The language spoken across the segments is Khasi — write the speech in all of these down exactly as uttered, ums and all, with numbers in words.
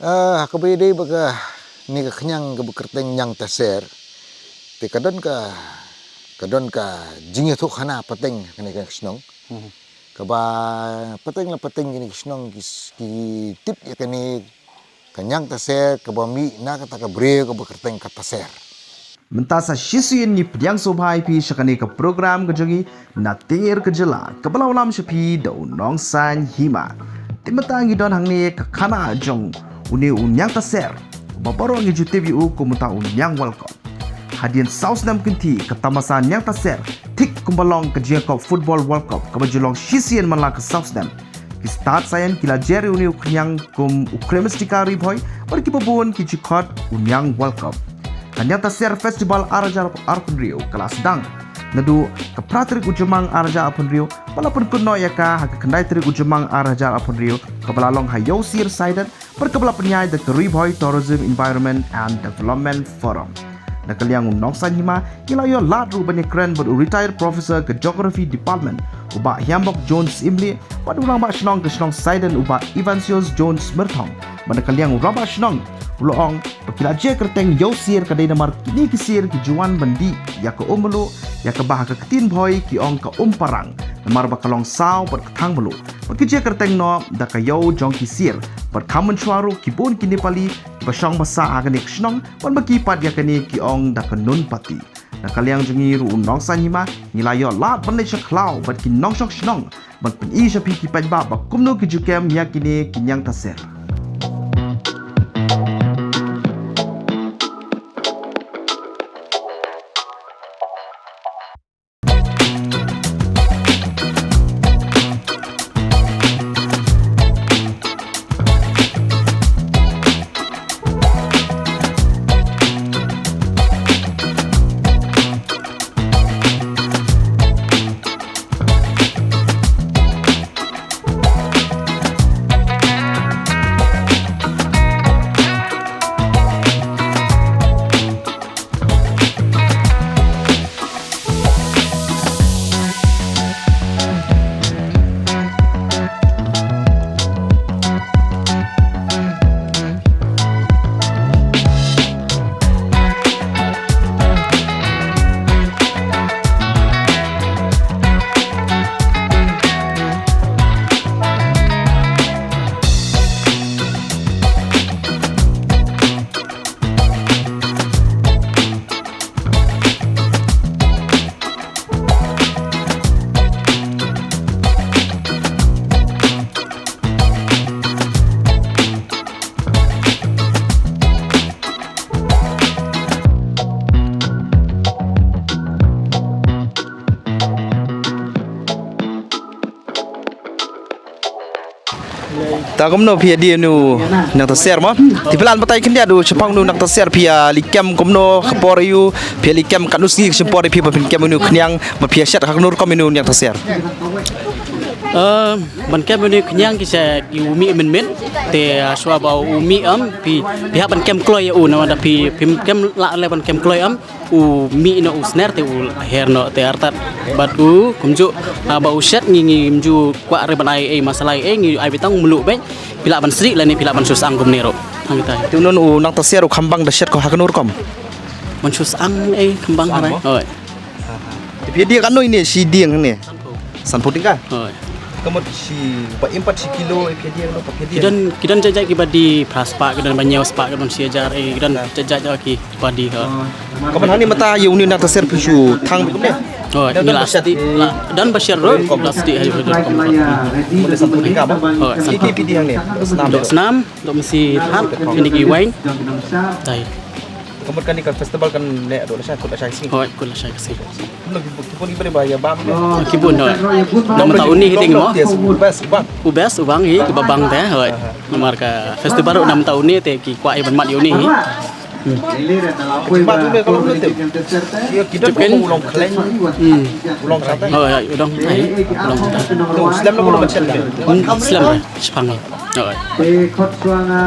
Ah, ha kaba ïadei bad kane ka khñiang kaba kyrteng Niang Taser. Te ka don ka, ka don ka jingïathuhkhana pateng ha kane ka shnong. Mhm. Kaba pateng la pateng kine ki shnong ki, ki tip ïa kane ka Niang Taser kaba mih na kata ka briew kaba kyrteng ka Taser. Mynta sa shisien ngi pdiang sngewbha ïa phi sha kane ka program ka jong ngi na tiar ka jylla kaba la wallam sha phi da u Nongsaiñ Hima. Te mynta ngi don hangne ka khana jong une u Niang Taser, ba baroh ngi ju tip ïa u kum uta u Niang World Cup. Hadien saw snem kynthih ka tamasa Niang Taser, thik kumba long ka jingïakop Football World Cup kaba ju long shisien man la ka saw snem. Ki stad saian ki la jer ïa une u khñiang kum u Krem Stika Ri Bhoi, bad kiba bun ki ju khot u Niang World Cup. Ka Niang Taser Festival ar hajar arphew hynriew ka la sdang naduh ka phra tarik u Jymmang ar hajar arphew hynriew, bad la pynkut noh ïa ka ha ka khyndai tarik u Jymmang ar hajar arphew hynriew, kaba la long ha Ïewsier Saidet, bad kaba la pynïaid da ka Ri Bhoi Tourism Environment and Development Forum. Na ka liang u Nongsaiñ Hima, ngi la ïoh lad ruh ban ïakren bad u retired professor ka Geography Department, u Bah Hiambok Jones Imlieh, bad u Rangbah Shnong ka shnong Saidet, u Bah Evansius Jones Myrthong. Bad na ka liang u Rangbah Shnong u la ong ba ki la jia kyrteng Ïewsier ka dei namar kine ki sier ki ju wan ban dih ïa ka um mluh, ïa kaba ha ka ktien Bhoi ki ong ka um parang, namar ba ka long saw bad ka thang mluh. Bad ki jia kyrteng noh da ka ïew jong ki sier, bad kham mynshuwa ruh ki bun ki Nepali kiba shong ba sah ha kane ka shnong, bad ma ki pat ïa kane ki ong da ka nun pati. Na ka liang jong ngi ruh u Nongsaiñ Hima, ngi la ïoh lad ban leit sha khlaw bad ki nongshong shnong, ban pyni sha phi ki paidbah ba kumno ki ju kem ïa kine ki Niang Taser. Ta kumno phi ïa die une u Niang Taser mo? Te phi lah ban batai khyndiat u shaphang une u Niang Taser, phi ïa leit kem kumno, ka por aïu phi ïa leit kem, katno sngi ka shim por ïa phi ba phin kem une u khñiang, ba phi ïa shet ha kano rukom une u Niang Taser? Eh, ban kem une u khñiang ki sa, ki u mih mynmiet. Te, eh, shuwa ba u mih em, phi, phi hap ban kem kloi ïa u, namar lada phi, phim kem lah leh ban kem kloi em, u mih noh u sner te u her noh te artat. Bad u kumjuh, ah, ba u shet ngi, ngim ju kwah re ban ai ei masala ei, ngi ai beit tang mluh beit. Phi lah ban srih lane phi lah ban shu syang kumne ruh. Hangta. Te une u Niang Taser u khambang da shet ko ha kano rukom? Ban shu syang ei khambang. Syang hynrei ko? Hoi. Te phi die katno ine shi dieng ne? Sanphew. Sanphew tyngka? Hoi. Ka mut shi ba im pat shi kilo, eh, phi die, no, phi die. Ki don, ki don jait jait kiba die phra spah, ki don ba hynñiew spah, ki don shi hajar, eh, ki don jait jait kiba die, hoi. Ka mut hangne mynta ïa une u Niang Taser phi shu thang beit kumne? Hoi, don ba shet, la, don ba shet ruh, plastik ha ïa. Mut sanphew tyngka ba? Hoi, sanphew. Ki phi die hangne? Dohsnam. Dohsnam, doh mynsiem, kine ki wine. Tai. Ka mut kane ka festival kan neh haduh lashai, kut lashai ka sngi. Hoi, kut lashai ka sngi. Kumno ki, ki bun ki briew ba ïa bang ne? Ki bun, hoi. Na mynta une hi dei mo. U best, u bang. U best, u bang hi, kiba bang te, hoi. Aha. Namar ka festival ruh na mynta une te ki kwah ïa ban mad ïa une hi. Hmm. Ki mad une ka long ne te. Ïa ki don u long khlaiñ. Hmm. U long shatei. Hoi, hoi, u long shatei. U long shatei. U slem ne u long shatei. Hmm, slem, shaphang hi. Hoi. Te khot shuwa nga.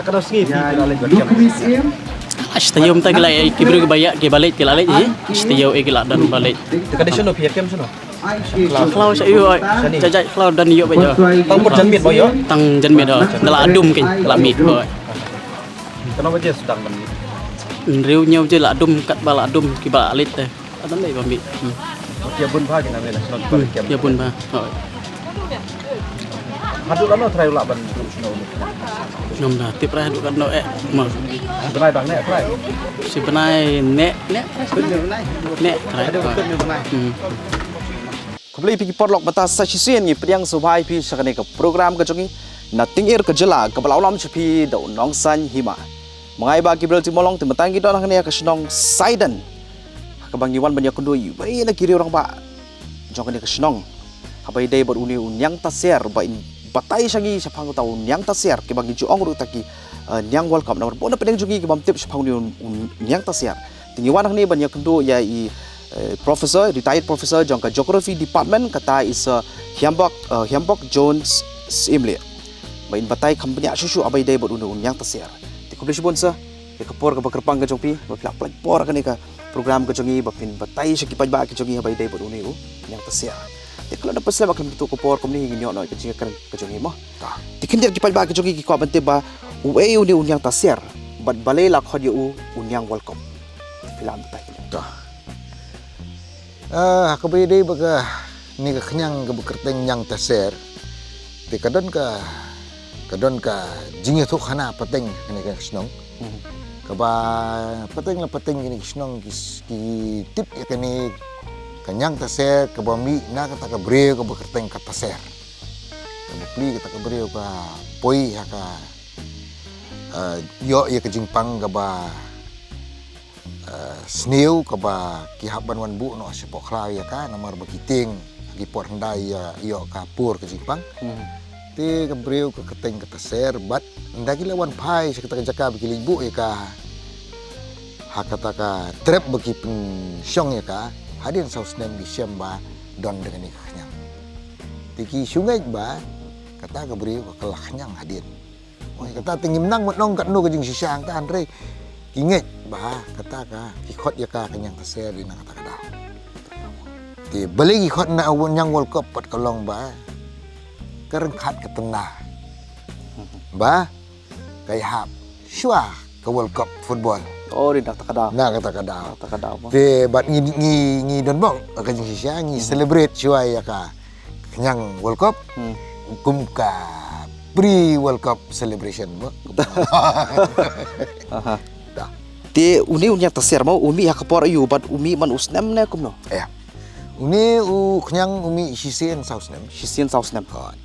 Ka dei sngi phi ki la leit ba kem. Ash, te ïoh mynta ki la, ki briew kiba ïa, kiba leit, ki la leit hi. Ash, te ïoh, eh, ki la don ba leit. Te ka dei shano phi ïa kem shano? Khlaw sha ïoh, oi. Shane. Jait jait khlaw don ïoh ba ïoh. Tang por janmiet ba ïoh? Tang janmiet, hoi. Da la dum kin, la miet, hoi. Katno baje sdang ban mih? Hynriew hynñiew baje la dum, katba la dum kiba la leit te. Atam dei ba mih. Hmm. Ïa bun bha ki nang leh na shnong. Hmm, ïa bun bha. Hooid. Haduh lano trai u lah ban dum shnong? Ngam da tip trai haduh katno eh. Ma. Shi bnai dang ne trai. Shi bnai ne ne. Ne trai. Hmm. Khublei phi ki paralok, mynta sa shisien ngi pdiang sngewbha ïa phi sha kane ka program ka jong ngi Na Tyngir ka Jylla kaba la wallam sha phi da u Nongsaiñ Hima. Ma nga i Bah Gabriel Timolong, te mynta ngi don hangne ha ka shnong Saidan, ha kaba ngi wan ban ïakynduh ïa iwei na ki riew rangbah jong kane ka shnong, haba ïadei bad une u Niang Taser, ba in batai sha ngi shaphang uta u Niang Taser, kiba ngi ju ong ruh uta ki, eh, Niang World Cup. Namar bun na pdeng jong ngi ki bym tip shaphang une u, u Niang Taser. Te ngi wan hangne ban ïakynduh ïa i, eh, professor, retired professor jong ka Geography Department, kata i Sir Hiambok, eh, Hiambok Jones Syiemlieh, ba in batai kham bniah shuh shuh haba ïadei bad une u Niang Taser. Te khublei shibun Sir ïa ka por kaba kyrpang ka jong phi, ba phi la pynlait por ha kane ka program ka jong ngi, ba phin batai sha ki paidbah ki jong ngi haba ïadei bad une u Niang Taser. Te ka la da pynslem ha khlem kito ka por kumne, ngin ïoh noh ïa ka jingkren ka jong ngi mo. Te khyndiat ki paidbah ki jong ngi ki kwah ban tip ba uei une u Niang Taser, bad balei la khot ïa u u Niang World Cup. Phi lah ban batai. Ah, ha kaba ïadei bad kane ka khñiang kaba kyrteng Niang Taser, te ka don ka, ka don ka jingïathuhkhana pateng ha kane ka shnong. Mhm. Kaba pateng la pateng kine ki shnong ki, ki tip ïa kane ka Niang Taser kaba mih na kata ka briew kaba kyrteng ka Taser. Kaba plie kata ka briew ka poi ha ka, eh, ïoh ïa ka jingpang kaba, eh, sniew kaba ki hap ban wan buh noh shapoh khlaw ïa ka, namar ba ki tieng ha ki por hyndai ïa ïoh ka pur ka jingpang. Hmm. Te ka briew ka kyrteng ka Taser, bad ynda ki la wan phai sha kata ka jaka ba ki leit buh ïa ka ha kata ka trep ba ki pynshong ïa ka, hadien saw snem ki shem ba don da kane ka khñiang. Te ki shu ngeit ba kata ka briew ka kylla khñiang hadien. Oi, kata te ngim nang ban ong katno ka jingshisha hangta, hynrei ki ngeit ba kata ka, ki khot ïa ka ka Niang Taser dei na kata ka daw. Te balei ki khot na Niang World Cup pat ka long ba ka ryngkat ka tynna ba ka ïahap shuwa ka World Cup football. Oh, dei na kata ka daw. Na kata ka daw. Kata ka daw mo. Te bad ngi, ngi, ngi don bok ka jingshisha, ngi, hmm, celebrate shuwa ïa ka Khñiang World Cup. Hmm. Kum ka pre World Cup celebration mo. Aha. Da. Te une u Niang Taser mo, u mih ha ka por aïu bad u mih man u snem ne kumno? Ïa. Une u khñiang u mih shisien saw snem. Shisien saw snem. Hooid.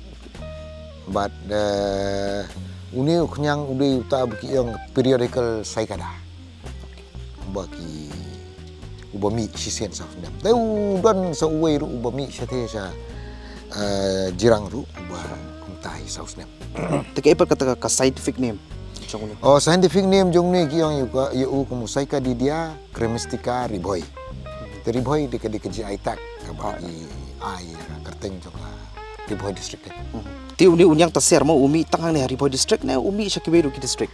Bad, eh, une u khñiang u dei uta ba ki ong periodical cicada. Ba ki, uba mih shisien saw snem. Te u don sa uwei ruh uba mih shatei sha, eh, Jirang ruh uba kumta hi saw snem. Te kaei pat kata ka scientific name jong une? Oh, scientific name jong une ki ong ïa u ka, ïa u kum u Cicadia cremistica riboi. Te riboi dei ka, dei ka jingaitak kaba i ai ïa ka kyrteng jong ka Riboi District. Te une u Niang Taser mo u mih tang hangne ha Riboi District ne u mih sha kiwei ruh ki district?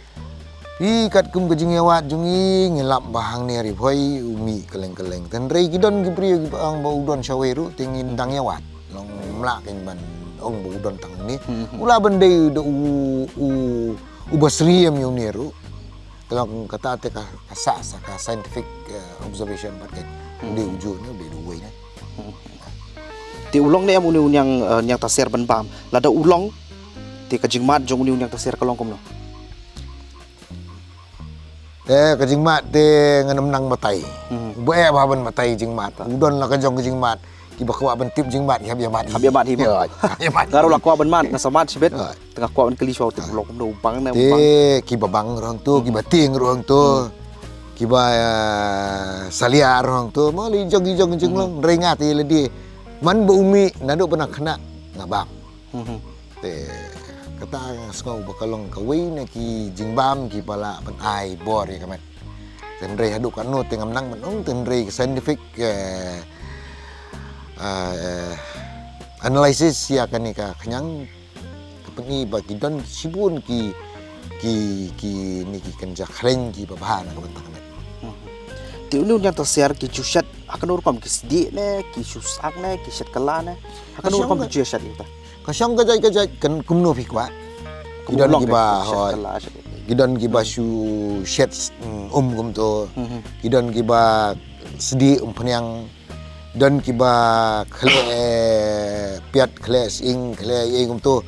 Ï, katkum ka jingïawad jong ngi, ngi lap ba hangne ha Riboi u mih kylleng kylleng. Te hynrei ki don ki briew kiba ong ba u don shawei ruh, te ngin dang ïawad. Long mlak kin ban ong ba u don tang hangne. Hmm. U lah ban dei da u, u, uba syriem ïa une ruh. Te long kata te ka, ka sah sa ka scientific, eh, observation pat kin. Hmm. Dei u ju ne, dei u wei ne. Hmm. Te u long ne em une u Niang, eh, Niang Taser ban bam. Lada u long, te ka jingmad jong une u Niang Taser ka long kumno? Eh, ka jingmad te ngan ym nang batai. Hmm. Uba eh ba ban batai jingmad. U don la ka jong ka jingmad. Kiba kwah ban tip jingmad ki hap ïa mad hi. Hap ïa mad hi mo. Ïa, hap ïa mad hi. Nga ruh la kwah ban mad, nga sa mad shibit. Ïa. Te nga kwah ban kylli shuwa u tip u long kumno, u bang ne u bang. Te kiba bang ruh hangto, kiba tieng ruh hangto. Hmm. Kiba, eh, salia ruh hangto. Mo la jong ki jong ki jinglong. Hmm. Hynrei nga te lade man ba u mih naduh ba nga khynnah nga bam. Hmm. Te kata nga sngew ba ka long kawei na ki jingbam kiba lah ban ai bor ïa ka met. Te hynrei haduh katno te ngam nang ban ong, te hynrei ka scientific, eh, eh, analysis ïa kane ka khñiang ka pyni ba ki don shibun ki, ki, kine ki kynja khleiñ kiba bha na ka bynta ka met. Hmm. Te une u Niang Taser ki ju shet ha kano rukom, ki sdieh ne, ki shu sak ne, ki shet kylla ne? Ha kano rukom ki ju shet ïa uta? Ka shong ka jait ka jait, kan kumno phi kwah. Ki don kiba, hooid. Ki don kiba shu shet, mm, um kumto. Ki don kiba sdieh umphniang. Don kiba khleh piat, khleh sying, khleh ei kumto.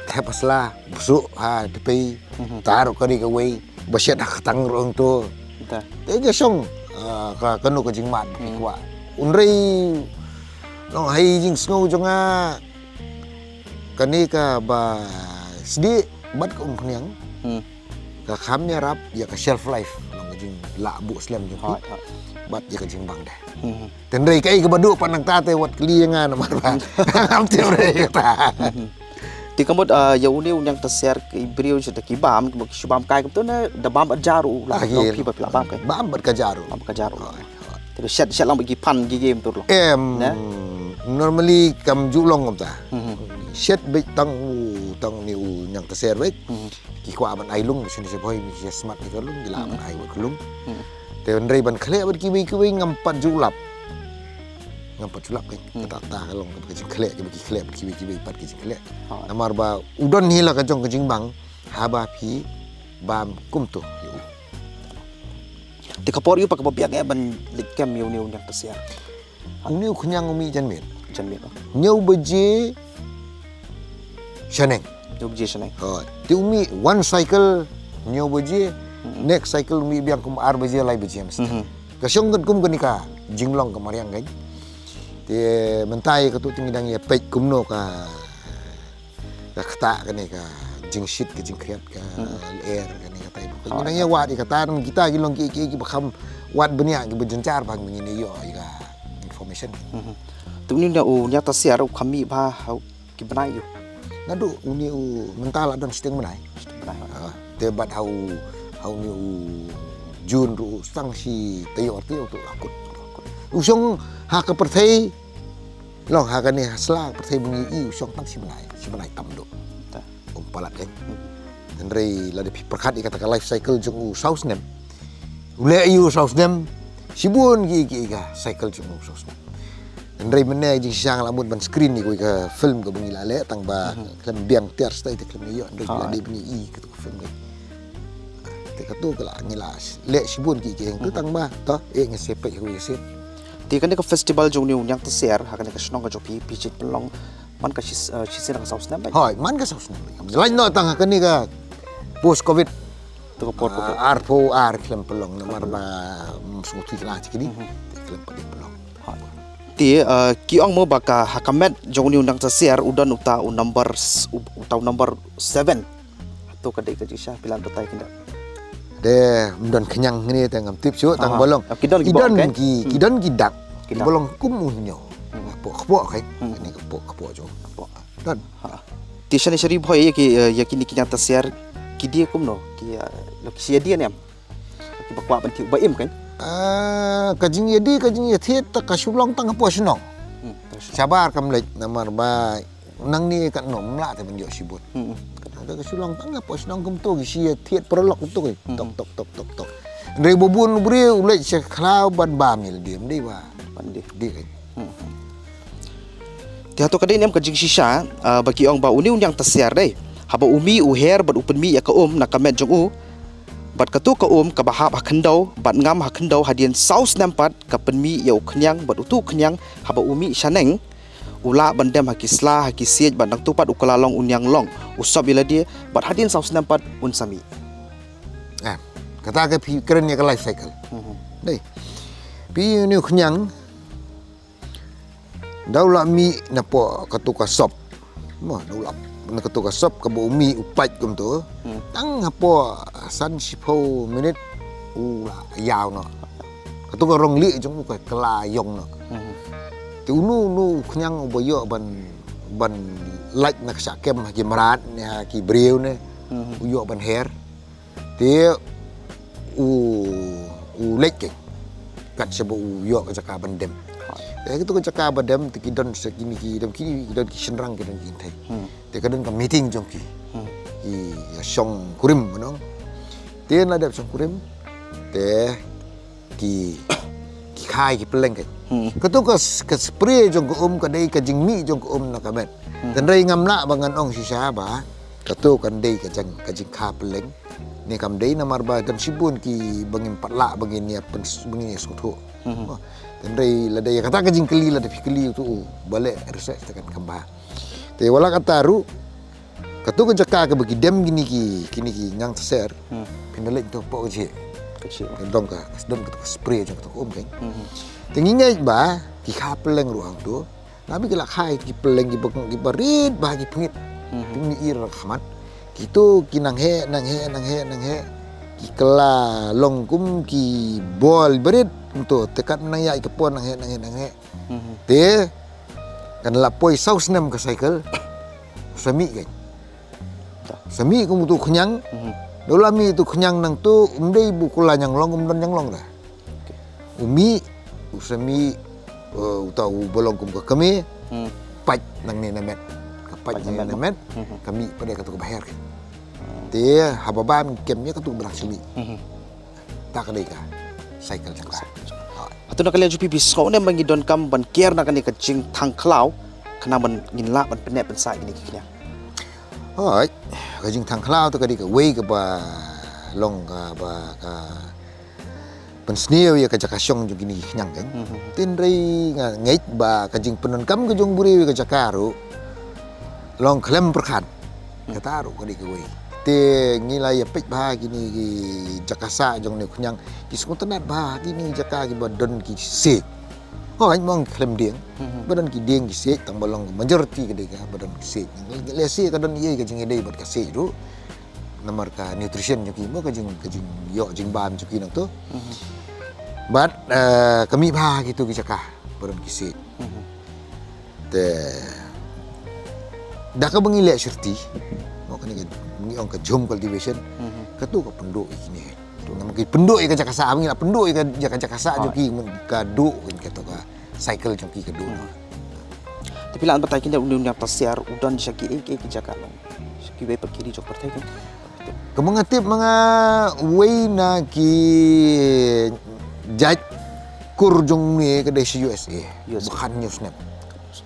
Khleh pasla, bsuk ha tepi. Taruh ka ri kawei. Ba shet ha khtang ruh kumto. Te ka shong, ah, ka, kano ka jingmad ba ki kwah. Hynrei long ha i jingsngew jong nga, kane kaba sdieh bad ka umphniang. Ka kham ïarap ïa ka shelf life, long ka jinglah buh slem jong ki. Bad ïa ka jingbang de. Te hynrei kaei kaba duh pat nangta te wat kylli ïa nga namar ba ngam tip re kata. Te ka mut, ah, ïa une u niang tasiar ki briew sha ki bam, ki shu bam kai kumto ne da bam bad ja ruh la. Long phi ba phi la bam kai. Bam bad ka ja ruh. Bam bad ka ja ruh. Te shet, shet lang bad ki phan ki game tur lo. Em, normally kam ju long kumta. Shet bad tang u, tang une u niang tasiar bad. Ki kwah ban ai lung, shisha shisha bhoi, ki smat ïa ka lung, ki lah ban ai wat ka lung. Te hynrei ban khleh bad kiwei kiwei ngam pat ju lap. Ngam pat ju lap, eh. Kata ta ka long ka jingkhleh, kiba ki khleh bad kiwei kiwei pat ki jingkhleh. Namar ba u don hi la ka jong ka jingbang, haba phi bam kumto ïa u. Te ka por ïa u pat kaba biang eh ban leit kem ïa une u niang tasiar. Une u khñiang u mih janmiet. Janmiet, oh. Hynñiew baje shaneng. Hynñiew baje shaneng. Hooid. Te u mih one cycle hynñiew baje, next cycle u mih biang kum ar baje, lai baje mynstep. Ka shong katkum kane ka jinglong ka mariang kan. Te mynta ïa katu te ngi dang ïa peit kumno ka ka ktah kane ka jingshit ka jingkhriat ka lyer kane ka type. Ngi nang ïa wad ïa kata, nang kita ki long ki, ki, kiba kham wad bniah, kiba jynjar ba ngin ïoh ïa ka information. Tu une u niang tasiar u kham mih bha ha ki bnai ïa u. Naduh une u mynta la don shiteng bnai. Shiteng bnai. Ah, te bad ha u, ha une u June ruh u sdang shi taïew ar taïew tu la kut. U shong ha ka pyrthei Long ha kane ha sla pyrthei ba ngi ïohi u shong tang shi bnai, shi bnai tam duh. Um palat kan. Hynrei lada phi pyrkhat ïa kata ka life cycle jong u saw snem. U leh ïa u saw snem. Shibun ki, ki, ki cycle jong u saw snem. Hynrei mynne jingshisha nga la mut ban screen ïa kawei ka film kaba ngi la leh tang ba khlem biang tiar stai te khlem ïoh hynrei la dei ba ngi ïohi katu ka film kan. Te katu ka la ngi la leh shibun ki, ki hangtu tang ba to eh ngi sep peit kawei ka sien. Te kane ka festival jong une u Niang Tasiar ha kane ka shnong ka jong phi, phi jied pynlong man ka shi, eh, shisien ka saw snem beit? Hooid, man ka saw snem beit. Lait noh tang ha kane ka post covid. To ka por covid. Ah, arphew ar khlem pynlong namar ba, mm, sngewthuh la chi kine. Te khlem pat pynlong. Hooid. Te, eh, ki ong mo ba ka ha ka met jong une u Niang Tasiar u don uta u number s-, u-, uta u number seven. Hato ka dei ka jingshisha, phi lah batai kynda? Te ym don khñiang ngi te ngam tip shuh tang ba long. Ki don ki bok, ki, ki don ki dak. Ki dak. Ba long kum u hynñiew. Kpoh, kpoh kai. Kane ka kpoh, kpoh jong. Kpoh. Don. Te shane sha Ri Bhoi ïa ki, eh, ïa kine ki Niang Tasiar ki die kumno? Ki, eh, la ki shu ïa die ne em? Kiba kwah ban thied ba im kan? Ah, ka jingïadie, ka jingïathied te ka shu long tang hapoh shnong. Shabar kam leit namar ba nangne katno ym lah te ban ïoh shibun. Te ka shu long tang hapoh shnong kumto ki shu ïathied paralok kumto ki. Tok, tok, tok, tok, tok. Hynrei ba bun u briew u leit sha khlaw ban bam ïa lade, ym dei ba. Ban die. Die kan. Te hato ka dei ne em ka jingshisha, ah, ba ki ong ba une u Niang Tasiar dei haba u mih u her bad u pynmih ïa ka um na ka met jong u. Bad katu ka um kaba hap ha khyndew bad ngam ha khyndew hadien saw snem pat ka pynmih ïa u khñiang bad utu u khñiang haba u mih shaneng u lah ban dem ha ki sla ha ki siej bad nangtu pat u kylla long u niang long u sop ïa lade bad hadien saw snem pat un sa mih. Ah, kata ka phi kren ïa ka life cycle. Dei. Phi une u khñiang Da u la mih napoh katu ka sop. Mo, da u la na katu ka sop kaba u mih u pait kumtu. Tang hapoh san shiphew minit u la ïaw noh. Katu ka rong lieh jong u ka kylla ïong noh. Te uno uno u khñiang uba ïoh ban, ban lait na ka shah kem ha ki mrad ne ha ki briew ne. U ïoh ban her. Te u, u leit kein kat shaba u ïoh ka jaka ban dem. Te katu ka jaka ba dem te ki don sa kine ki don kine ki don ki shynrang ki don ki kynthei. Te ka don ka meeting jong ki. Ki shong kurim mynno. Te na dep shong kurim te ki, ki kha ki pylleng kein. Katu ka s-, ka spray jong ka um ka dei ka jingmih jong ka um na ka met. Tynrai ngam lah ba ngan ong shisha ba katu kan dei ka jing, ka jingkha pylleng. Ne kam dei namar ba don shibun ki ba ngim pat lah ba ngin ïa pyn-, ba ngin ïa sngewthuh. Mhm. Mo, hynrei lada ïa kata ka jingkylli lada phi kylli uto u ba leh research te kan kham bha. Te wat la katta ruh, kato ka jaka kaba ki dem kine ki, kine ki ñiangtaser. Hmm. Phin da leit to hapoh ka jhieh. Ka jhieh. Ka don ka, ka don kato ka spray jong kato ka um kan. Mhm. Te ngi ngeit ba ki kha pylleng ruh hangto. Namar ki la kha ki pylleng kiba, kiba rit bha ki pyrngit. Mhm. Pyrngit ïa ka khmat. Kito ki nang heh, nang heh, nang heh, nang heh. Ki kylla long kum ki bol barit. Kumto te kat nang ïaid ka por nang heh, nang heh, nang heh. Mhm. Te kan la poi saw snem ka cycle. Sa mih kan. Sa mih kum uto u khñiang. Mhm. Da u la mih uto u khñiang nangto, um dei ba u kylla ñianglong, um don ñianglong da. Okay. U mih, u sa mih, eh, uta uba long kum ka kmie, Hmm. pait nangne na met. Ka pait Pait na nangne met. na met, Mhm. ka mih pat da kato kaba her kan. Hmm. Te haba bam kem ïa kato kaba dang shlei. Mhm. Ta ka dei ka cycle jong ka. Hato na ka liang jong phi phi sngew ne ba ngi donkam ban kiar na kane ka jingthang khlaw, khnang ban ngin lah ban pynneh pynsah ïa kine ki khñiang? Hooid, ka jingthang khlaw te ka dei kawei kaba long kaba ka pynsniew ïa ka jaka shong jong kine ki khñiang kan. Mhm. Hynrei nga ngeit ba ka jingpyndonkam ka jong u briew ïa ka jaka ruh long khlem pyrkhat. Kata ruh ka dei kawei. Te ngi la ïa peit bha kine ki jaka sah jong une u khñiang, ki sngewtynnat bha kine ki jaka kiba don ki siej. Hooid, mong khlem dieng. Mhm. Ba don ki dieng ki siej, tang ba long majority ka dei kaba don ki siej. Lehse ka don ïa ka jingïadei bad ka siej ruh. Namar ka nutrition jong ki mo, ka jing, ka jingïoh jingbam jong ki nangto. Mhm. Bad, eh, ka mih bha kito ki jaka ba don ki siej. Mhm. Te da kaba ngi leh syrti, mo, kane ka ngi ong ka jhum cultivation, Mhm. kato ka pynduh ïa kine. Namar ki pynduh ïa ka jaka sah, ngi la pynduh ïa ka jaka, jaka sah jong ki, ka duh kan kato ka cycle jong ki ka duh. Mhm. Te phi lah ban batai kine une u ñiangtaser u don sha kiei kiei ki jaka long, sha kiwei pat ki ri jong ka pyrthei kan. Kaba nga tip ma nga, uwei na ki jait kur jong une ka dei sha U S A. U S A. Ba khatsan snem.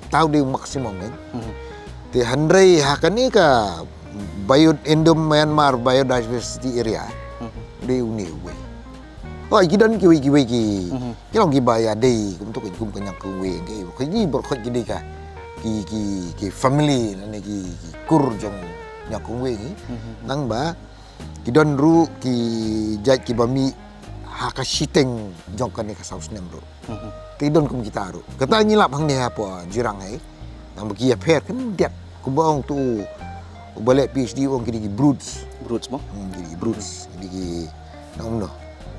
Tau dei maximum kan. Mhm. Te hynrei ha kane ka Bio, Indo Myanmar Biodiversity Area. Mhm. Dei une uwei. Hooid, ki don kiwei kiwei ki. Mhm. Ki long kiba ïadei kumto, kum ka ñiangkongwei, ki, ki baroh khoit ki dei ka, ki, ki, ki family lane ki, ki kur jong ñiangkongwei ki. Mhm. Nangba ki don ruh ki jait kiba mih ha ka shiteng jong kane ka saw snem ruh. Mhm. Te don kum kita ruh. Kata ngi lap hangne hapoh Jirang hi. Nangba ki ïapher khyndiat. Kumba ong uto uba leh P H D u ong ki dei ki broods. Broods mo? Hmm, ki dei ki broods. Ki dei ki, nang kumno,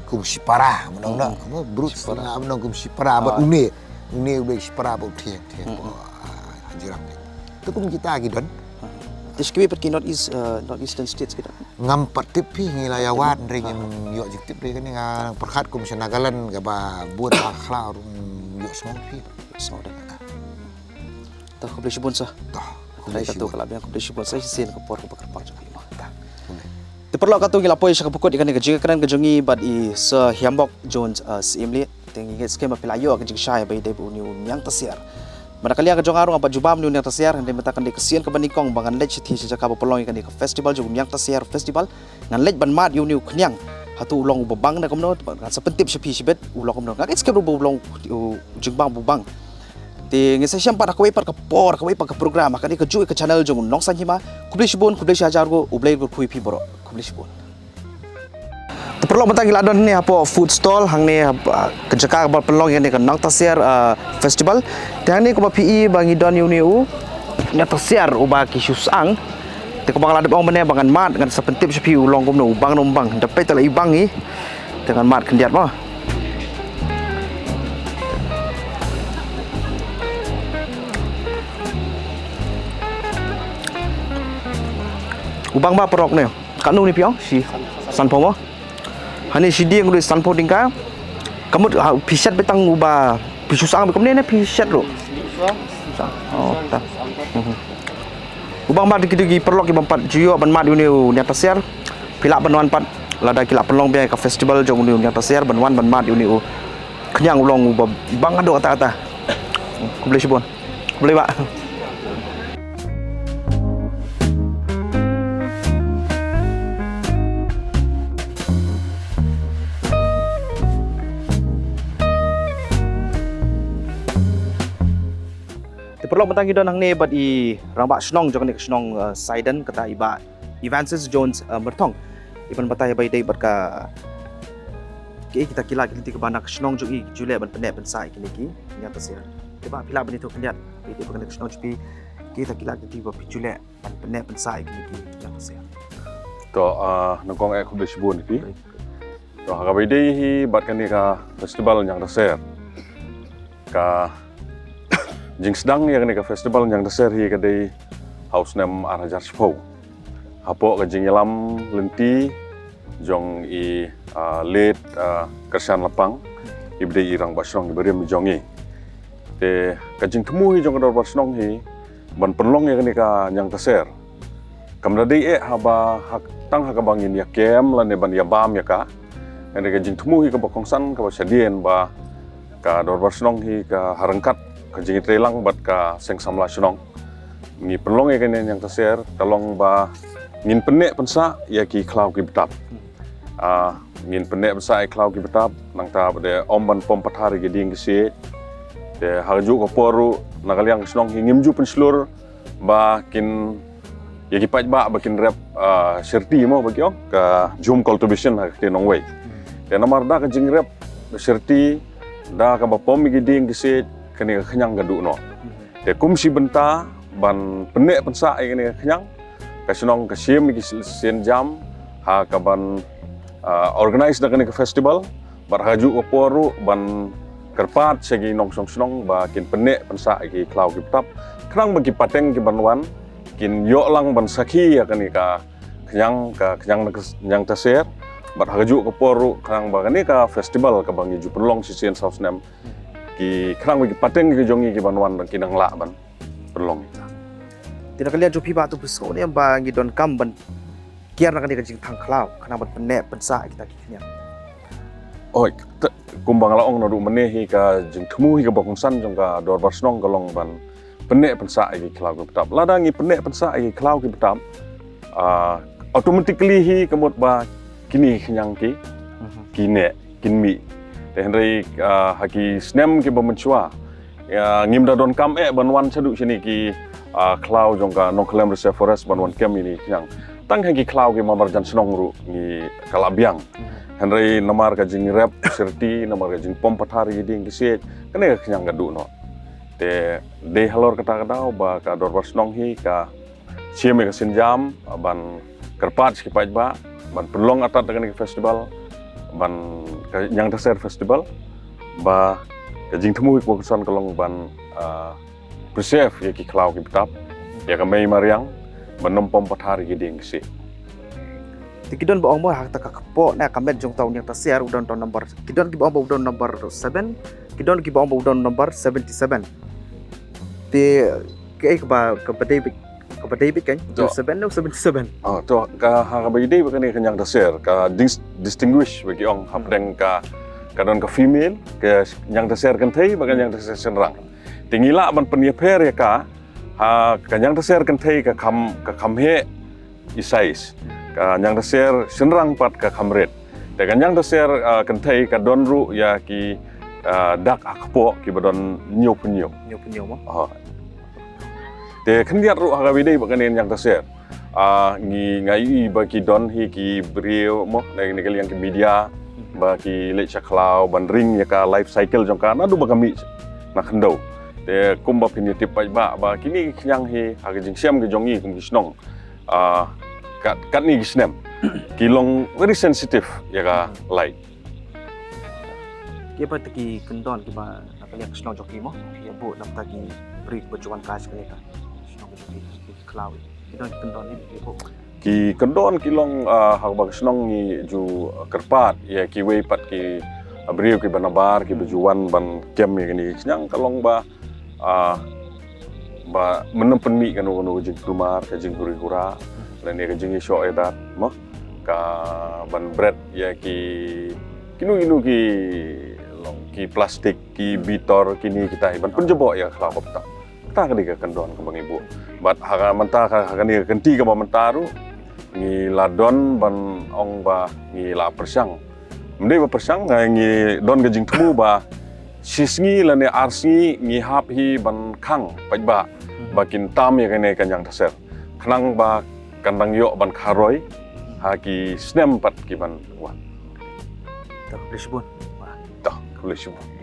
kum shipara, nang kumno, Hmm. kumno, broods, Shipara. nang kumno, kum shipara, bad Ah. une, une u dei shipara bad u thiang, thiang, Hmm. bad, ah, Jirang. Te kum kita ki don. Hmm. Te sha kiwei pat ki North East, uh, North Eastern States ki don. Ngam pat tip phi, ngi la ïa wad, hynrei ngim ïoh jingtip, hynrei kane nga nang pyrkhat kum sha Nagaland kaba bun ha khlaw ruh ngim ïoh sngew phi. Sngew da. Te khublei shibun sir. Te khublei shibun. Khublei shibun sir, shisien ka por kaba kyrpang jong phi mo. Te paralok, katto ngi la poi sha kaba kut ïa kane ka jingkren ka jong ngi bad i Sir Hiambok Jones, uh, Syiemlieh. Te ngi ngeit skhem ba phi la ïoh ka jingshai ba ïadei bad une u ñiangtaser. Bad na ka liang ka jong nga ruh ngam pat ju bam une u ñiangtaser, hynrei mynta kan dei ka sien kaba nyngkong ba ngan leit shathie sha jaka ba pynlong ïa kane ka festival jong u ñiangtaser festival. Ngan leit ban mad ïa une u khñiang. Hato u long uba bang ne kumno, ngan sa pyntip sha phi shibit, u long kumno. Nga ngeit skhem ruh ba u long u jingbang uba bang. Te ngin sa ïashem pat ha kawei pat ka por, ha kawei pat ka program, ha kane kajuh ka channel jong u Nongsaiñ Hima. Khublei shibun, khublei shihajar nguh, U Blei un kyrkhu ïa phi baroh. Khublei shibun. Te paralok, mynta ngi la don hangne hapoh food stall hangne, ha, ka jaka kaba pynlong ïa kane ka ñiangtaser, ah, festival. Te hangne kumba phi i ba ngi don ïa une u ñiangtaser uba ki shu syang. Te kumba nga la dep ong mynne ba ngan mad, ngan sa pyntip sha phi u long kumno, u bang ne um bang. Da peit tang la i bang i. Te ngan mad khyndiat mo. U bang ba paralok ne. Katno ne phi ong? Shi sanphew mo? Hangne shi dieng ruh sanphew tyngka. Ka mut ha, phi shet beit tang uba phi shu syang beit kumne ne phi shet ruh? Oh, ta. Mhm. U bang mad, kito ki paralok ki bym pat ju ïoh ban mad ïa une u ñiangtaser. Phi lah ban wan pat lada ki la pynlong biang ka festival jong une u ñiangtaser, ban wan ban mad ïa une u khñiang u long uba bang haduh katta katta. Khublei shibun. Khublei bah. Paralok, mynta ngi don hangne bad i rangbah shnong jong kane ka shnong, uh, Saidan, kata i Bah Evansis Jones, uh, Myrthong. Iban batai ba i dei bad ka, ki, kita ki lad ki lynti kiba na ka shnong jong i ki ju leh ban pynneh pynsah ïa kine ki ñiangtaser. Te Bah, phi lah ban ïathuh khyndiat ba i dei bad kane ka shnong jong phi, kita ki lad ki lynti ba phi ju leh ban pynneh pynsah ïa kine ki ñiangtaser. To, ah, nyngkong eh khublei shibun ïa phi. To, ha kaba ïadei hi bad kane ka festival ñiangtaser, ka jingsdang ïa kane ka festival ñiangtaser hi ka dei ha u snem ar hajar shiphew, hapoh ka jingïalam lynti jong i, ah, late, ah, Kyrshan Lapang, iba dei i rangbah shnong iba rim jong i. Te ka jingthmu hi jong ka dorbar shnong hi ban pynlong ïa kane ka ñiangtaser, kam da dei eh haba ha, tang ha kaba ngin ïa kem lane ban ïa bam ïa ka. Hynrei ka jingthmu hi kaba kongsan, kaba shadien, ba ka dorbar shnong hi ka ha ryngkat ka jingïatreilang bad ka seng samla shnong. Ngi pynlong ïa kane ka ñiangtaser ka long ba ngin pynneh pynsah ïa ki khlaw ki btap. Ah, ngin pynneh pynsah ïa ki khlaw ki btap, nangta ba dei ym ban pom pathar ïa ki dieng ki siej. Te ha kajuh ka por ruh, na ka liang ka shnong hi ngim ju pynshlur ba kin, ïa ki paidbah ba kin rep, ah, syrti mo ba ki ong, ka jhum cultivation ha ka ktien nongwei. Te namar da ka jingrep syrti, da kaba pom ïa ki dieng ki siej, kane ka khñiang ka duh noh. Te kum shi bynta ban pynneh pynsah ïa kane ka khñiang, ka shnong ka shim ïa ki sienjam ha kaban, ah, organize da kane ka festival. Bad ha kajuh ka por ruh ban kyrpad sha ki nongshong shnong ba kin pynneh pynsah ïa ki khlaw ki btap, khnang ba ki pateng kiban wan kin ïoh lang ban sakhi ïa kane ka khñiang, ka khñiang ñiangtaser. Bad ha kajuh ka por ruh khnang ba kane ka festival kaba ngi ju pynlong shisien saw snem, ki, khnang ba ki pateng ki jong ngi kiban wan kin nang lah ban pynlong. Te na ka liang jong phi Bah, to phi sngew ne em ba ngi donkam ban kiar na kane ka jingthang khlaw khnang ban pynneh pynsah ïa kita ki khñiang? Oi, te, kumba nga la ong naduh mynne hi, ka jingthmu hi kaba kongsan jong ka dorbar shnong ka long ban pynneh pynsah ïa ki khlaw ki btap. Lada ngi pynneh pynsah ïa ki khlaw ki btap, ah, automatically hi ka mut ba kine ki khñiang ki, ki neh, kin mih. Te hynrei, ah, ha ki snem kiba mynshuwa, ïa, ngim da donkam eh ban wan shaduh shane ki, ah, khlaw jong ka Nongkhyllem Reserve Forest ban wan kem ïa kine ki khñiang. Tang ha ki khlaw ki marjan shnong ruh ngi, ka la biang. Hynrei namar ka jingrep syrti, namar ka jingpom pathar ïa ki dieng ki siej, kane ka khñiang ka duh noh. Te dei halor kata ka daw ba ka dorbar shnong hi ka shim ïa ka sienjam ban kyrpad sha ki paidbah ban pynlong artat da kane ka festival, ban, ka ñiangtaser festival, ba ka jingthmu hi kaba kongsan ka long ban, ah, preserve ïa ki khlaw ki btap, ïa ka mei mariang, ban ym pom pathar ïa ki dieng ki siej. Te ki don ba ong mo ha kata ka kpoh ne ka met jong uta u ñiangtaser u don uta u number. Ki don kiba ong ba u don number seven, ki don kiba ong ba u don number seventy-seven. Te kaei kaba, kaba dei beit, kaba dei beit kan? To. Seven ne seventy-seven? Oh, to, ka, ha kaba ïadei bad kane ka ñiangtaser, ka dis-, distinguish ba ki ong hapdeng ka, ka don ka female, ka ñiangtaser kynthei bad ka ñiangtaser shynrang. Te ngi lah ban pynïapher ïa ka, ha ka ñiangtaser kynthei ka kham, ka kham heh i size. Ka ñiangtaser shynrang pat ka kham rit. Te ka ñiangtaser, ah, kynthei ka don ruh ïa ki, ah, dak ha kpoh kiba don hynñiewphew hynñiew. Hynñiewphew hynñiew mo? Oh. Te khyndiat ruh ha kaba ïadei bad kane ka ñiangtaser, ah, ngi, nga ïohi ba ki don hi ki briew mo, na, na ka liang ki media, ba ki leit sha khlaw ban ring ïa ka life cycle jong ka naduh ba ka mih na khyndew. Te kumba phin ïa tip paidbah ba kine ki khñiang hi ha ka jingshem ka jong ngi kum ki shnong, ah, kat, katne ki snem ki long very sensitive ïa ka light. Kiei pat ki kyndon kiba na ka liang ka shnong jong ki mo, ki ïa buh na bynta ki briew ba ju wan kai sha kane ka shnong jong ki, ki khlaw, ki don ki kyndon ne ki buh? Ki kyndon ki long, ah, ha kaba ka shnong ngi ju kyrpad ïa kiwei pat ki, ah, briew kiba nabar kiba ju wan ban kem ïa kine ki khñiang, ka long ba, ah, ba men ym pynmih kano kano ka jingkulmar, ka jinghuri hura lane ka jingïashoh ïadat mo, ka ban bret ïa ki, kino kino ki long, ki plastik, ki bitor, kine kita hi ban pynjaboh ïa ka khlaw ka btap. Kata ka dei ka kyndon kaba ngi buh. Bad ha ka mynta ka, ha kane ka kynti kaba mynta ruh ngi la don ban ong ba ngi la pyrshang. Ym dei ba pyrshang, ngi don ka jingthmu ba shi sngi lane ar sngi ngi hap hi ban khang paidbah ba kin tam ïa kane ka ñiangthaser, khnang ba kan dang ïoh ban kharoi ha ki snem pat ki ban wan. To, khublei shibun. To, khublei shibun.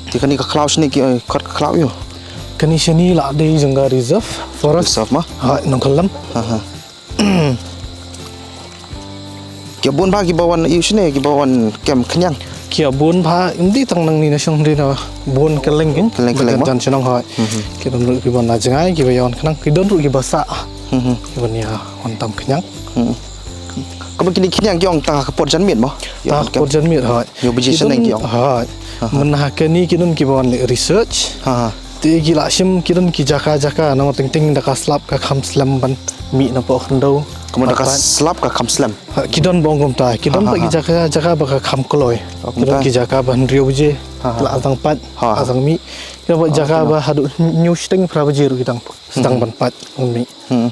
Te kane ka khlaw shane ki, eh, khot ka khlaw ïoh. Kane shane la dei jong ka reserve forest. Reserve ma? Ha, Nongkhyllem. Ha, ha. Ki bun bha kiba wan ïoh shane, kiba wan kem khñiang. Ki bun bha, ym dei tang nangne na shnong, dei na bun kylleng, kylleng, kylleng ma? Jan shnong, hooid. Mhm. Ki don ruh kiba na jngai, kiba ïa wan khnang, ki don ruh kiba sah. Mhm. Kiba ïa wan tam khñiang. Hmm. Kaba kine khñiang ki ong tang ha ka por janmiet mo? Tang ha ka por janmiet, hooid. Ïoh baje shaneng ki ong. Hooid. Aha. Mynta kine ki don kiba wan leh research. Aha. Te ki la shim ki don ki jaka jaka, namar teng teng da ka slap ka kham slem ban mih na poh khyndew. Kumno da ka slap ka kham slem? Ha, ki don ba ong kumta, ki don ba ki jaka jaka ba ka kham kloi. Oh, kumta. Ki don ki jaka ba hynriew baje. Aha. La dang pait, la dang mih. Ki don ba jaka ba haduh hynñiew shiteng phra baje ruh ki dang, dang ban pait ban mih. Hmm.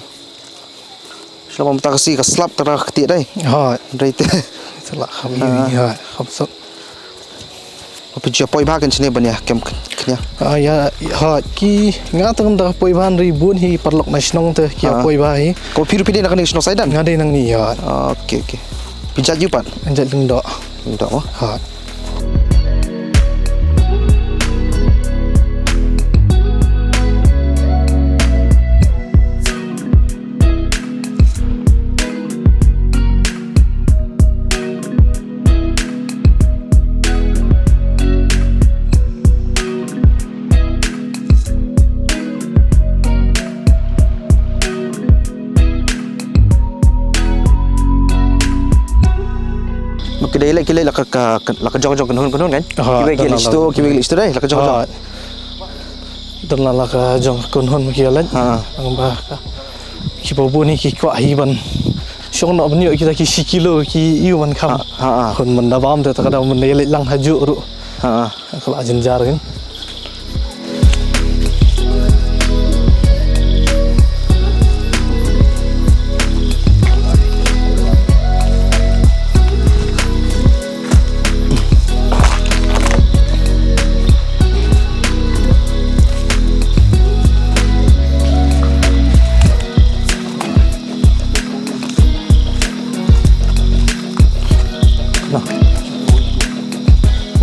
Shlama mynta ka sngi ka slap ka ra ka ktieh dei. Hooid. Dei te. Sa la kham ïa, hooid, kham sot. Phi ju poi bha kan shane ban ïa kem khñiang. Ah, ïa, hooid, ki nga tang da poi bha, hynrei bun hi paralok na shnong te ki ïa poi bha hi. Ko phi ruh phi dei na kane ka shnong Saidan? Nga dei nangne, hooid. Ah, okay, okay. Phi jait aïu pat? Jait Lyngdoh. Lyngdoh mo? Hooid. Ki dei leh, ki leh la ka, ka, la ka jong jong kynhun kynhun kan? Aha, kiwei ki leh shito, kiwei ki leh shito dei, la ka jong jong. Aha. Don la, la ka jong kynhun ki leh. Ha. Nang ba ka. Kiba bun hi ki kwah hi ban shong noh ban ïoh kita ki shi kilo ki ïoh ban kham. Ha, ha, ha. Khun mynta bam te ta ka dang mynta ïa leit lang hajuh ruh. Ha, ha. Ka la jynjar kan.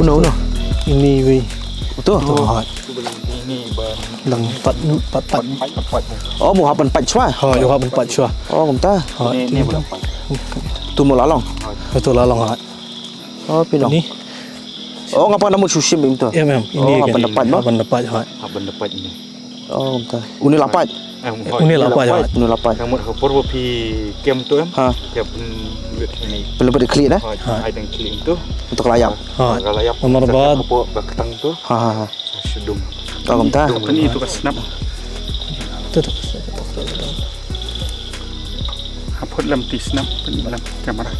Uno, uno. Ini wei. Uto? Uto, hooid. Ini ban dang pat, pat, pat. Oh, mo hap ban pait shuwa? Hooid, hap ban pait shuwa. Oh, kumta. Hooid. Ini, ini ban pait. Tu mo la long? Uto la long, hooid. Oh, phi long. Ini. Oh, nga pat na mut shu shim im tu. Em, em. Ini oh, hap ban da pait mo? Hap ban da pait, hooid. Hap ban da pait ini. Oh, kumta. Une la pait. Em, hooid. Une la pait, hooid. Une la pait. Ka mut ha por ba phi kem tu em. Ha. Phi pynlut ini. Pynlut khlieh na? Hooid. Hooid. Ai dang khlieh tu. Untuk la ïap. Hooid. Ka la ïap. Namar ba hapoh ba ktang tu. Ha, ha, ha. Shu dum. Oh, kumta. Dum ini tu ka snap. Tu, tu. Hapoh lem ti snap, lem kamera.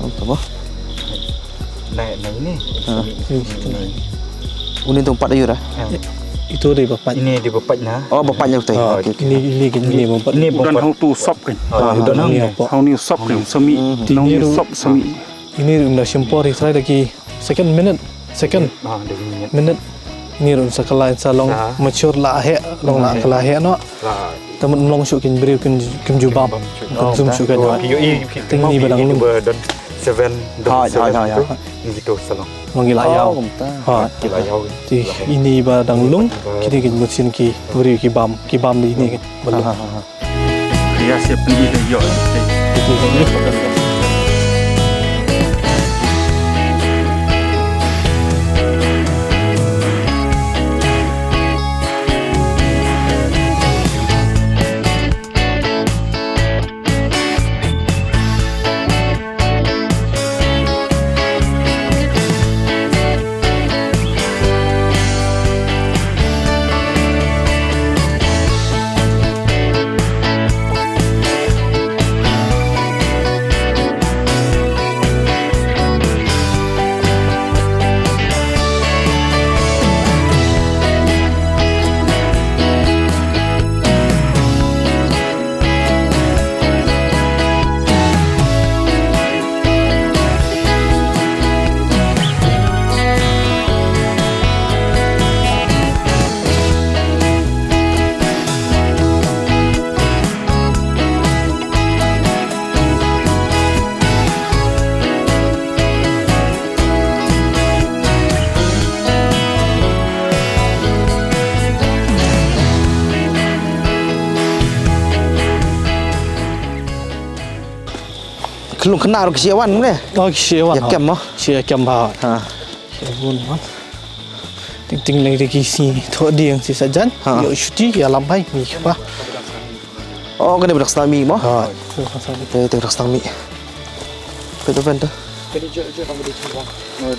Oh, tu mo? Nai, nai ini. Ha. Ini, ini. Une tu pat aïu dah? Em. Ito dei ba pait. Ini dei ba pait na. Oh, ba pait na utai. Ah, okey, okey. Ini, ini kan, ini ba pait. Ini ba pait. Udan hau tu sop kan. Ah, udan hau ni apa. Hau ni sop kan, sami. Hmm. Nong ni sop sami. Ini rum da shim por hi trai da ki second minute. Second. Ah, da minute. Minute. Ini rum sa kalai sa long mature la he, long la kalai he no. Te mut ym long shuh kin briew kin, kin ju bam. Kin bam shuh. Kin bam shuh kan. Oh, ïohi, ïohi. Te ini ba dang lung. Ba don seven, double seven. Hai, hai, hai, hai. Ngi to sa long. Long ngi la ïaw. Oh, kumta. Ha. Ngi la ïaw. Te ini ba dang lung, kine kin mut sien ki briew ki bam, ki bam di ini kan. Ba lung. Ha, ha, ha. Ïa, siap ni dah, ïoh. Khlung kena ruh ki shu wan ne? Oh, ki shu wan. Ïa kem mo? Shu ïa kem ba. Ha. Shu wan mo. Ting ting lei de ki shu thoh dieng shu sa jan. Ha. Ïoh shuti ïalam bha mi kpa. Oh, kane ba dang sdang mih mo? Ha. Te, te ba dang sdang mih. Peit to wen to. Kane jot, jot, kane dei shynrang.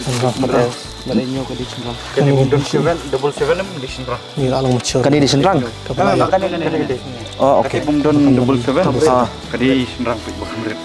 Shynrang. Kane bym don seven, double seven em dei shynrang. Ni la long mature. Kane dei shynrang? Kane, kane, kane dei. Oh, okay. Kane bym don double seven. Ah. Kane dei shynrang peit ba kham rit.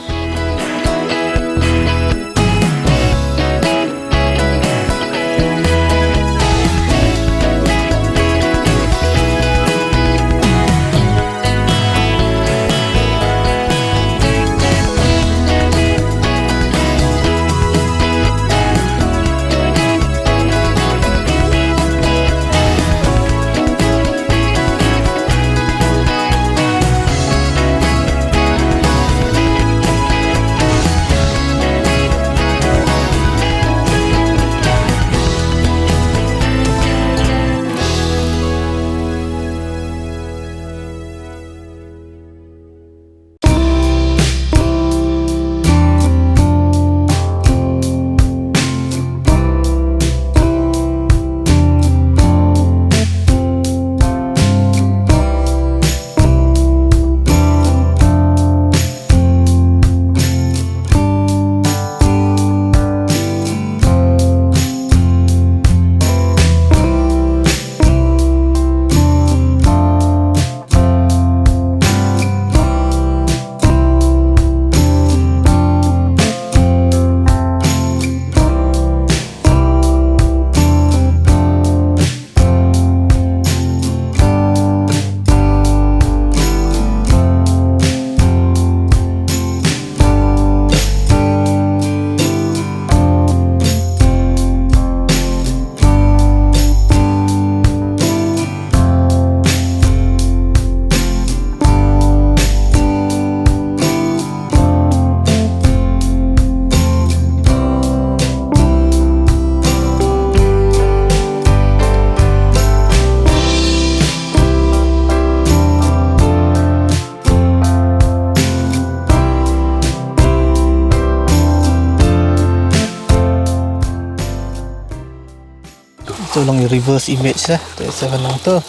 To long reverse image eh. To seven nang to.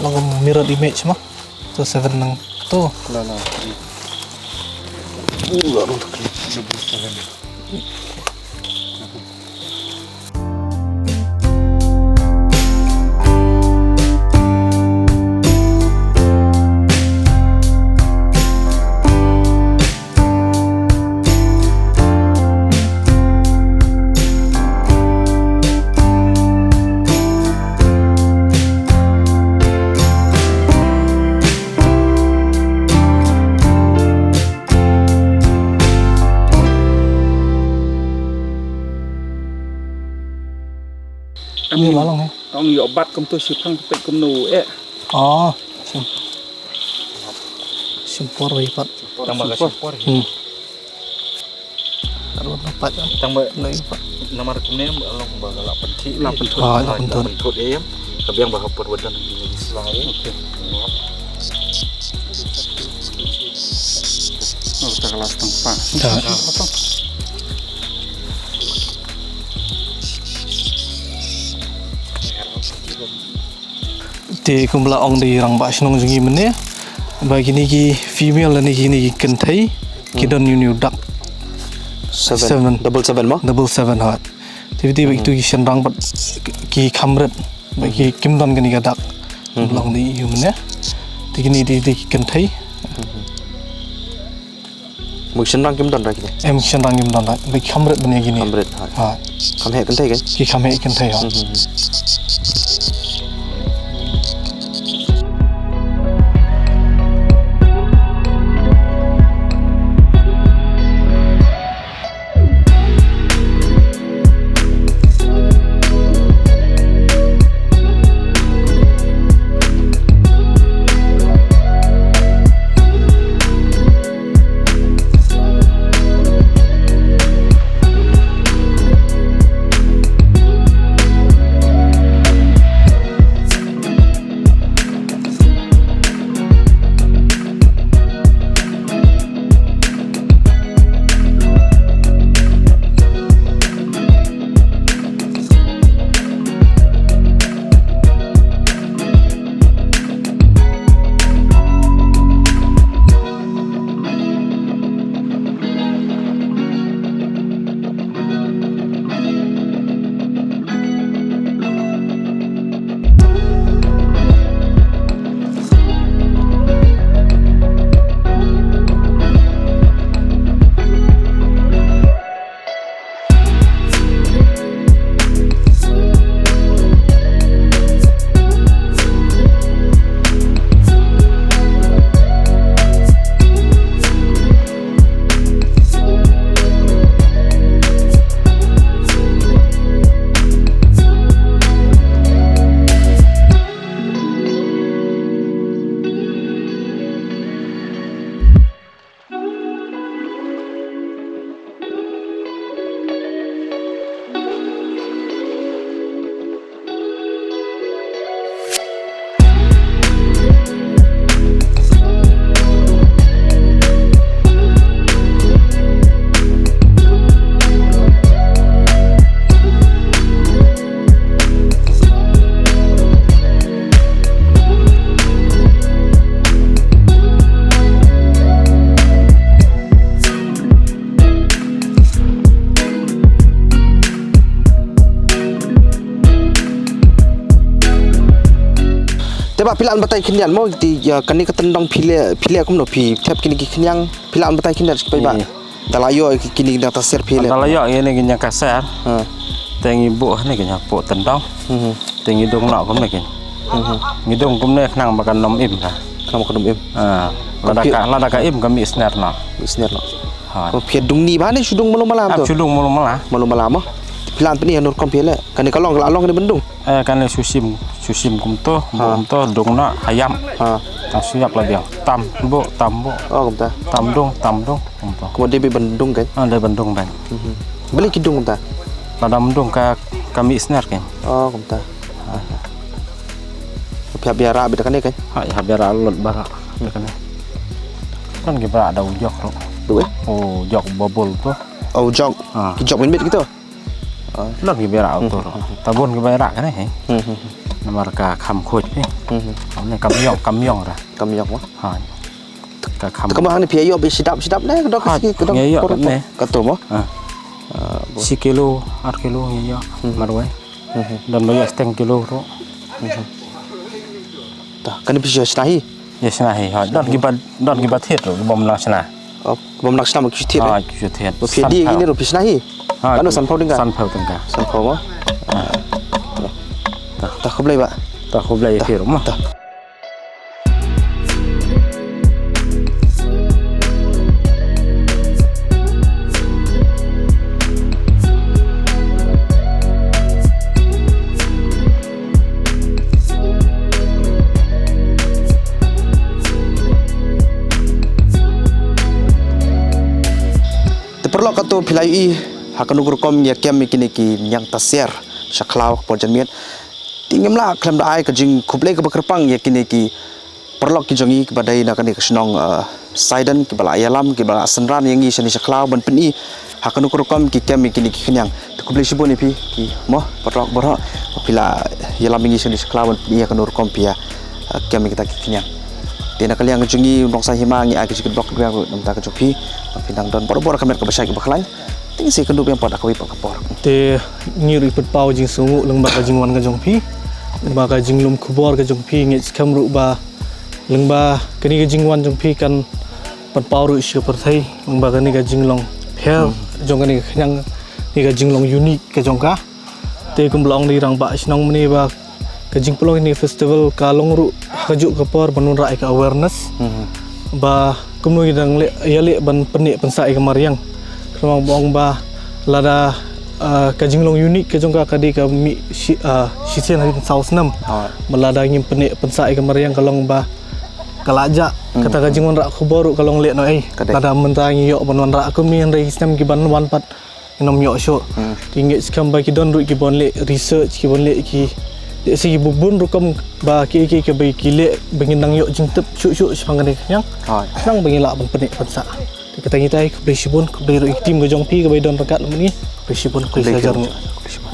Long mirror image mo. To seven nang to. La la. Uh, la long to. Seven. Ïa long hi. Ong ïoh bat kumto shipang peit kumno eh. Oh, shim. Shim por wei pat. Tang ba ka shim por. Hmm. Arwah na pat. Tang ba na pat. Namar kumne ba long ba la pynthut. La pynthut. Ah, la pynthut. La pynthut em. Ka biang ba ka por wadan di sla em. Okay. Oh, ta ka la tang pa. Ta. Te kumba la ong da i rangbah shnong jong ngi mynne ba kine ki female lane kine ki kynthei ki don une u dak seven. Seven. Double seven mo? Double seven, ha. Te bad kitu ki shynrang pat ki kham rit ba ki kim don kane ka dak. Kumba la ong da i mynne. Te kine dei ki kynthei. Mo ki shynrang kim don ra kine? Em, ki shynrang kim don ra. Ba ki kham rit ban ïa kine. Kham rit, ha. Ha. Kham heh kynthei kan? Ki kham heh kynthei, ha. Mhm. Te ba phi lah ban batai khyndiat mo, te ïa kane ka tyndong phi leh, phi leh kumno, phi thep kine ki khñiang, phi lah ban batai khyndiat shi paidbah. Ïa. Da la ïoh kine ki nang ta ser phi leh. Da la ïoh kine ki nang ka ser. Ha. Te ngi buh hangne ki nang buh tyndong. Mhm. Te ngi dung noh kumne ki. Mhm. Ngi dung kumne khnang ba kan ym im ka. Khnang ba kan ym im. Ha. Lada ka, lada ka im ka mih sner noh. Mih sner noh. Ha. Ko phi dung ni ba ne shu dung malu mala. Ap to. Shu dung malu mala. Malu mala mo. Phi lah ban pyni hano rukom phi leh. Kane ka long, ka la long kane ban dung. Eh, kane shu shim, shu shim kumto, ha, kumto, dung noh, ha ïap. Ha. Tang shu ïap la biang. Tam buh, tam buh. Oh, kumta. Tam dung, tam dung, kumto. Kumta dei ban dung kan? Ah, dei ban dung ban. Mhm. Balei ki dung kumta? Lada ym dung ka, ka mih sner kan? Oh, kumta. Ha. Phi hap ïarah beit kane kan? Ha, ïa hap ïarah lut baroh. Hmm. Kane. Don ki ba rah da u jok ruh. Tu eh? U jok babul tu. Oh, u jok. Ha. Ki jok mynmiet kito. Don ki ba rah auto. Hmm. Ta bun ki ba rah kane, he. Hmm, hmm, hmm. Namar ka kham khuid, he. Hmm, hmm. Kam ïong, kam ïong ra. Kam ïong mo? Ha. Ka kham. Te kumba hangne phi ïoh ba shi dap, shi dap ne, ka dok. Ha, shi, ka dok ngi ïoh por, ne. Kato mo? Ha. Ah, shi kilo, ar kilo ngi ïoh. Hmm. Marwei. Hmm, hmm. Don ba ïoh shiteng kilo ruh. Hmm, hmm. Ta, kane phi ïoh shna hi? Ïa shna hi, ha. Don ki ba, don ki ba thied ruh, ki bym nang shna. Oh, bym nang shna ma ki shu thied, eh? Ah, ki shu thied. Ba phi die kine ruh phi shna hi? Ah, kano, sanphew tyngka? Sanphew tyngka. Sanphew mo? Ah. Ta khublei ba. Ta khublei ïa phi ruh mo. Ta. Paralok, katto phi la ïohi ha kano ka rukom ïa kem ïa kine ki niang tasiar sha khlaw ka por janmiet. Te ngim lah khlem da ai ka jingkhublei kaba kyrpang ïa kine ki paralok ki jong ngi kiba dei na kane ka shnong, eh, Saidan, kiba la ïalam, kiba la synran ïa ngi shane sha khlaw ban pyni ha kano ka rukom ki kem ïa kine ki khñiang. Te khublei shibun ïa phi ki mo paralok baroh ba phi la ïalam ïa ngi shane sha khlaw ban pyni ha kano ka rukom phi ïa, eh, kem ïa kita ki khñiang. Te na ka liang ka jong ngi, u nongsai hima, ngi ai ka jingkyrpad kyrpad na ka bynta ka jong phi ba phin nang don barabor ka met kaba shai kaba khlaiñ. Te ngin sa ïakynduh biang pat ha kawei pat ka por. Te ngi ruh ngi pynpaw jingsngewnguh lyngba ka jingwan ka jong phi, lyngba ka jinglum khubor ka jong phi. Ngeit skhem ruh ba lyngba kane ka jingwan jong phi kan pynpaw ruh sha ka pyrthei lyngba kane ka jinglong pher jong kane ka khñiang, kane ka jinglong unique ka jong ka. Te kumba la ong da i rangbah shnong mynne ba ka jingpynlong kane ka festival ka long ruh ha kajuh ka por ban wanrah ïa ka awareness ba kumno ngi dang leh, ïaleh ban pynneh pynsah ïa ka mariang. Kumba ong ba lada, ah, ka jinglong unique ka jong ka ka dei ka mih shi, ah, shisien hadien saw snem. Hooid. Ba lada ngim pynneh pynsah ïa ka mariang ka long ba ka la jah. Kata ka jingwanrah khubor ruh ka long lehnohei. Ka dei. Lada mynta ngi ïoh ban wanrah kumne, hynrei ki snem ki ban wan pat ngin ym ïoh shuh. Te ngeit skhem ba ki don ruh ki ban leh research, ki ban leh ki, lehse ki bun rukom ba ki, ki, ki ba ki leh ba ngin nang ïoh jingtip shuh shuh shaphang kane ka khñiang. Hooid. Nang ba ngin lah ban pynneh pynsah. Te kata ngi tai, khublei shibun, khublei ruh ïa ka team ka jong phi kaba don ryngkat mynne. Khublei shibun, khublei shihajar nguh. Khublei shibun.